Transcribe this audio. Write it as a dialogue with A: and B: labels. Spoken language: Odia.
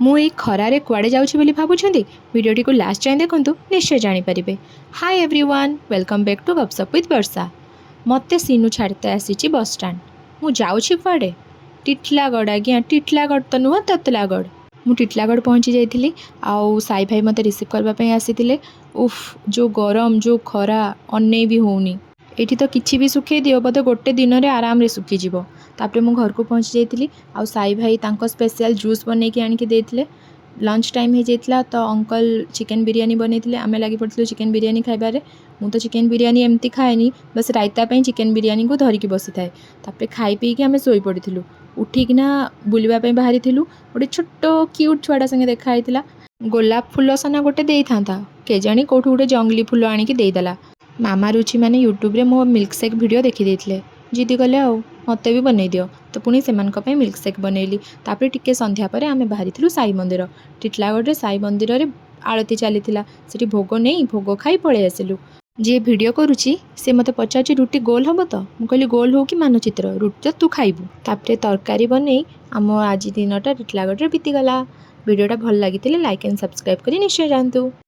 A: ମୁଁ ଏଇ ଖରାରେ କୁଆଡ଼େ ଯାଉଛି ବୋଲି ଭାବୁଛନ୍ତି? ଭିଡ଼ିଓଟିକୁ ଲାଷ୍ଟ ଯାଏଁ ଦେଖନ୍ତୁ, ନିଶ୍ଚୟ ଜାଣିପାରିବେ। Hi everyone, welcome back to Gupshup with Barsha. ମୋତେ ସିନୁ ଛାଡ଼ିତେ ଆସିଛି ବସଷ୍ଟାଣ୍ଡ। ମୁଁ ଯାଉଛି କୁଆଡ଼େ? ଟିଟଲାଗଡ଼ ଆଜ୍ଞା, ଟିଟଲାଗଡ଼ ତ ନୁହଁ, ତତଲାଗଡ଼। ମୁଁ ଟିଟଲାଗଡ଼ ପହଞ୍ଚି ଯାଇଥିଲି ଆଉ ସାଇ ଭାଇ ମୋତେ ରିସିଭ୍ କରିବା ପାଇଁ ଆସିଥିଲେ। ଉଫ୍, ଯେଉଁ ଗରମ, ଯେଉଁ ଖରା, ଅନେଇ ବି ହେଉନି। ଏଇଠି ତ କିଛି ବି ଶୁଖେଇ ଦିଅ, ବୋଧେ ଗୋଟେ ଦିନରେ ଆରାମରେ ଶୁଖିଯିବ। ତାପରେ ମୁଁ ଘରକୁ ପହଞ୍ଚି ଯାଇଥିଲି ଆଉ ସାଇ ଭାଇ ତାଙ୍କ ସ୍ପେଶିଆଲ୍ ଜୁସ୍ ବନେଇକି ଆଣିକି ଦେଇଥିଲେ। ଲଞ୍ଚ ଟାଇମ୍ ହେଇଯାଇଥିଲା ତ ଅଙ୍କଲ୍ ଚିକେନ୍ ବିରିୟାନୀ ବନେଇଥିଲେ। ଆମେ ଲାଗି ପଡ଼ିଥିଲୁ ଚିକେନ୍ ବିରିୟାନୀ ଖାଇବାରେ। ମୁଁ ତ ଚିକେନ୍ ବିରିୟାନୀ ଏମିତି ଖାଏନି, ବାସ୍ ରାଇତା ପାଇଁ ଚିକେନ୍ ବିରିୟାନୀକୁ ଧରିକି ବସିଥାଏ। ତାପରେ ଖାଇ ପିଇକି ଆମେ ଶୋଇପଡ଼ିଥିଲୁ। ଉଠିକିନା ବୁଲିବା ପାଇଁ ବାହାରିଥିଲୁ। ଗୋଟେ ଛୋଟ କ୍ୟୁଟ୍ ଛୁଆଟା ସାଙ୍ଗେ ଦେଖା ହେଇଥିଲା। ଗୋଲାପ ଫୁଲ ସିନା ଗୋଟେ ଦେଇଥାନ୍ତା, କେଜାଣି କେଉଁଠୁ ଗୋଟେ ଜଙ୍ଗଲି ଫୁଲ ଆଣିକି ଦେଇଦେଲା। ମାମା ରୁଚି ମାନେ ୟୁଟ୍ୟୁବରେ ମୋ ମିଲ୍କ ସେକ୍ ଭିଡ଼ିଓ ଦେଖିଦେଇଥିଲେ। ଜିଦି କଲେ, ଆଉ ମୋତେ ବି ବନେଇ ଦିଅ। ତ ପୁଣି ସେମାନଙ୍କ ପାଇଁ ମିଲ୍କ ସେକ୍ ବନେଇଲି। ତାପରେ ଟିକେ ସନ୍ଧ୍ୟା ପରେ ଆମେ ବାହାରିଥିଲୁ ସାଇ ମନ୍ଦିର। ଟିଟଲାଗଡ଼ରେ ସାଇ ମନ୍ଦିରରେ ଆଳତି ଚାଲିଥିଲା। ସେଠି ଭୋଗ ନେଇ, ଭୋଗ ଖାଇ ପଳେଇ ଆସିଲୁ। ଯିଏ ଭିଡ଼ିଓ କରୁଛି, ସେ ମୋତେ ପଚାରୁଛି, "ରୁଟି ଗୋଲ ହେବ ତ?" ମୁଁ କହିଲି, "ଗୋଲ ହଉ କି ମାନଚିତ୍ର, ରୁଟି ତ ତୁ ଖାଇବୁ।" ତାପରେ ତରକାରୀ ବନେଇ ଆମ ଆଜି ଦିନଟା ଟିଟଲାଗଡ଼ରେ ବିତିଗଲା। ଭିଡ଼ିଓଟା ଭଲ ଲାଗିଥିଲେ ଲାଇକ୍ ଆଣ୍ଡ ସବସ୍କ୍ରାଇବ୍ କରି ନିଶ୍ଚୟ ଯାଆନ୍ତୁ।